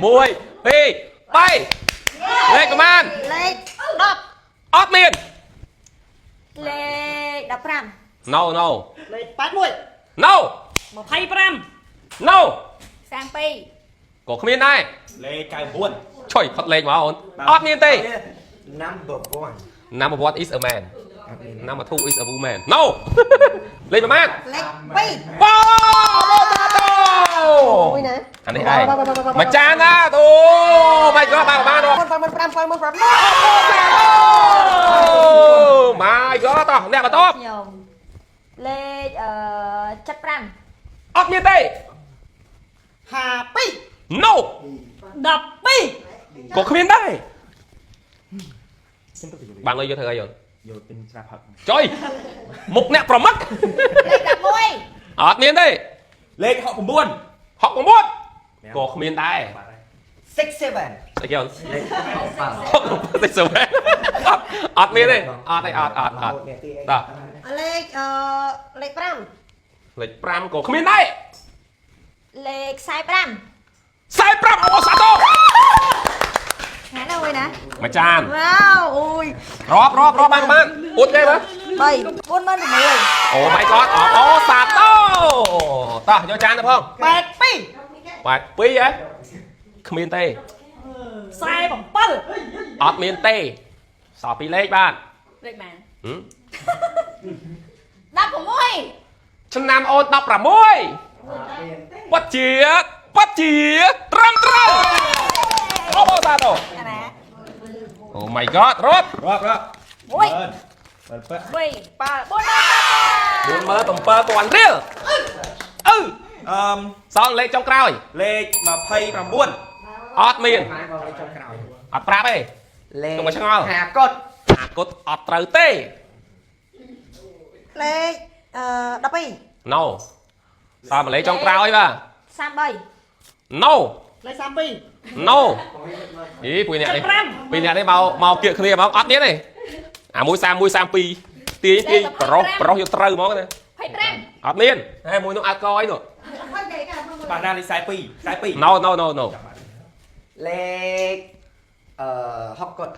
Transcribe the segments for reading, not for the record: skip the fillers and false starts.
1 2 3លេខប្រមាណ លេខ10 អត់មាន លេខ15 No no. លេខ81 No. 25 No. 32 ក៏គ្មានដែរ លេខ99 ឆុយផុតលេខមកអូនអត់មានទេ Number 1 Number 1 is a man. Number 2 is a woman. No. លេខប្រមាណ លេខ2 វ៉ាវបាទតូ មួយណា អានេះឯងមួយចានណាអូ my god បាទបាទ 4 5 5 5 5 អូ my god តោះអ្នកបន្ទាប់ ខ្ញុំលេខអឺ75 អត់មានទេ 52 No. 12 ក៏គ្មានដែរបានលុយយកធ្វើអីអូន យកទិញស្រាផឹក ចុយមុខអ្នកប្រមឹក លេខ11 អត់មានទេ លេខ69 69ក៏គ្មានដែរ 67 ស្អីគេអូន លេខ 69តិចសវែអត់អត់មានទេអត់ទេអត់អត់អត់តោះ លេខអឺលេខ5 លេខ5ក៏គ្មានដែរ លេខ45 45អូសាតូ ណាណាមួយណា មួយចាន វ៉ាវអូយ រាប់រាប់រាប់បានបានអួតគេមើល 3 46000 អូ my god អូអូសាតូតោះយកចានទៅផង 82 បាច់2ហ៎គ្មានទេ 47 អត់មានទេសល់ពីរលេខបាទ លេខម៉ាន ហឹម 16 ឆ្នាំអូន16ប៉ាត់ជាប៉ាត់ជាត្រឹមត្រូវអូអូសាតូ អាណា អូ my god រត់ រាប់រាប់ 1 មើលបើ 3 7 4 47000រៀលអឺ អឺម សល់លេខចុងក្រោយ លេខ29 អត់មាន បងលេខចុងក្រោយ អត់ប្រាប់ទេ លេខ កុំមកឆ្ងល់ ហាកុដ អាគុតអត់ត្រូវទេ លេខអឺ12 No សល់មួយលេខចុងក្រោយបាទ 33 No. លេខ32 No. អីពួកអ្នកនេះ 75 ពីអ្នកនេះមកមកគៀកគ្នាហ្មងអត់ទៀតទេអាមួយ31 32ទាញទាញប្រុសប្រុសយកត្រូវហ្មងណា 25 អត់មានហើយមួយនោះអត់កអីនោះ បាទណាលេខ42 42 No no no no. លេខអឺ6កុដ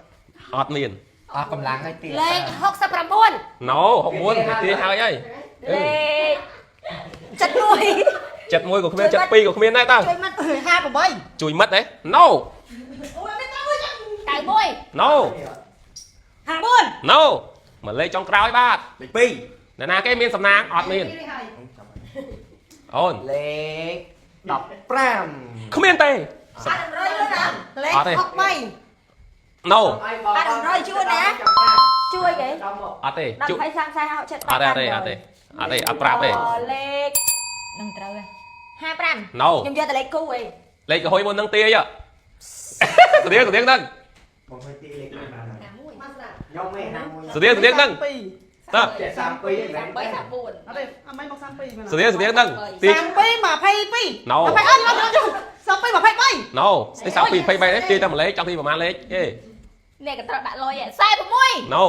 អត់មាន អស់កម្លាំងហើយទៀត លេខ69 No 69គេទាញហើយហើយ លេខ71 71ក៏គ្មាន72ក៏គ្មានដែរតើ ជួយមិត្ត 58 ជួយមិត្តទេ No. 91 No. 54 No. មកលេខចុងក្រោយបាទ លេខ2 អ្នកណាគេមានសំណាងអត់មានអូន លេខ15 គ្មានទេ អត់100ជួយណាលេខ អត់ទេ 63 No. អត់100ជួយណាជួយគេ អត់ទេ 10 ជួយ 20 30 40 50 70 អត់ទេអត់ទេអត់ទេអត់ទេអត់ប្រាប់ទេ លេខនឹងត្រូវហើយ55 No. ខ្ញុំយកតែលេខគូឯង លេខកុហុយមុននឹងទាយស្តៀងស្តៀងហ្នឹង បងឲ្យទីលេខណាខ្ញុំឯង51 ស្តៀងស្តៀងហ្នឹងតើ 32ហ្នឹង អត់ទេអត់មិនមក32មែន ស្តៀងស្តៀងហ្នឹងទាយ 32 22 No. 20អត់អត់32 23 No នេះ32 23ទេទាយតែមួយលេខចង់ទាយប្រហែលលេខទេ អ្នកក៏ត្រូវដាក់លុយ46 No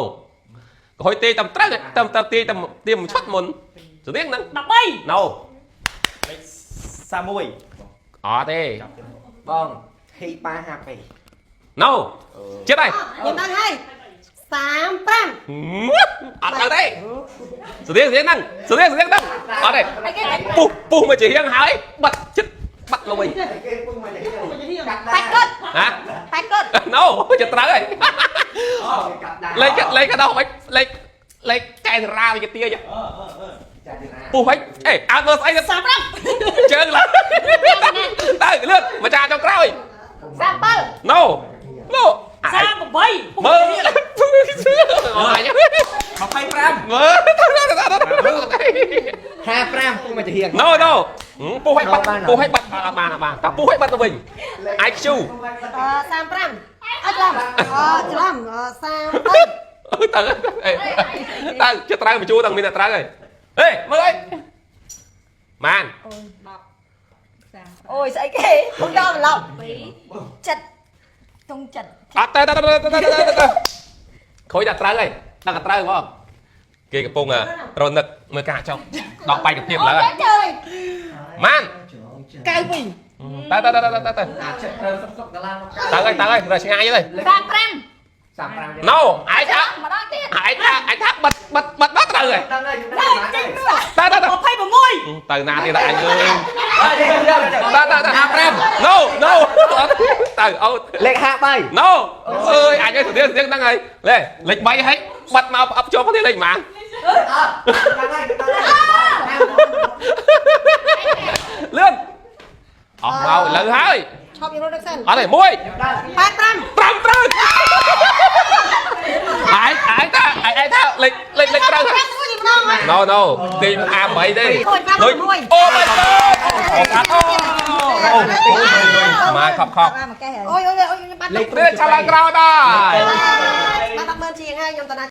កុហុយទាយតែត្រូវតែតែទាយតែទាយមួយឈុតមុនស្តៀងហ្នឹង 13 No. លេខ31 អត់ទេ បងហ៊ីប៉ា52 No ចិត្តហើយ ខ្ញុំដឹងហើយ35 អត់ត្រូវទេស្តៀងស្តៀងហ្នឹងស្តៀងស្តៀងហ្នឹងអត់ទេ អីគេ ពុះពុះមកជារៀងហើយបាត់ចិត្តបាត់មកវិញ គេពុំមកកាត់ បាច់កុដ ហ៎ បាច់កុដ No ចិត្តត្រូវហើយ កាត់ដែរ លេខលេខកដោមិនលេខលេខកែសារាវាគេទាយពុះហិចអេអើមើលស្អីទៅ 35 ជើងឡើងទៅលឿនមកចាចុងក្រោយ 37 No No 38 មើលអូយ 25 មើលទៅទៅ 55ពុំមកជាហៀង No no ពុះឲ្យបាត់ពុះឲ្យបាត់អត់បានអត់បានតែពុះឲ្យបាត់ទៅវិញ IQ អឺ35អត់ច្រឡំអច្រឡំ33 ទៅអេទៅចិត្តត្រូវបញ្ជូទាំងមានតែត្រូវហើយហេមើលអីម៉ាន អូយស្អីគេខ្ញុំដល់ឡប់ចិត្តតុងចិត្ត អត់ទៅទៅទៅទៅទៅទៅខូចតែត្រូវហើយដល់តែត្រូវហ្មងគេកំពុងរនឹកមើលការចុះដកបែកភាពឡើយ អូយ ម៉ាន 92 តើតើតើតើតើតើ អាចិត្តត្រូវសុកសុកកាឡាមក តើហើយតើហើយរឆ្ងាយទៅ 35 35 ណូឯងថា ម្ដងទៀត ឯងថាឯងថាបិទបិទបិទមកត្រូវហើយ ដឹងហើយខ្ញុំដឹងហើយ តើតើតើ 26 ទៅណាទៀតអញអើយ ត តើតើតើ55 No no អត់ទៅអូ លេខ53 No អើយអញឲ្យទៅទៀតហ្នឹងហើយលេលេខ3ហើយបាត់មកអប់ជាប់គ្នាលេខប៉ុន្មាន អត់ដឹងហើយដឹងហើយ លឿនអស់មកឥឡូវហើយ ឈប់យករត់ដឹកសិន អត់ទេ1 85 5ត្រូវឯងឯងថាឯងឯងថាលេខលេខលេខត្រូវ 5មួយម្ដងហើយ No no ទីអា8ទេដូចអូ my god អូកាត់អូអូមកខប់ខប់ មកកេះអូយអូយអូយខ្ញុំបាត់ លេខ ព្រាឆាឡើងក្រោយបាយ បាត់100000ជាងហើយខ្ញុំតាណា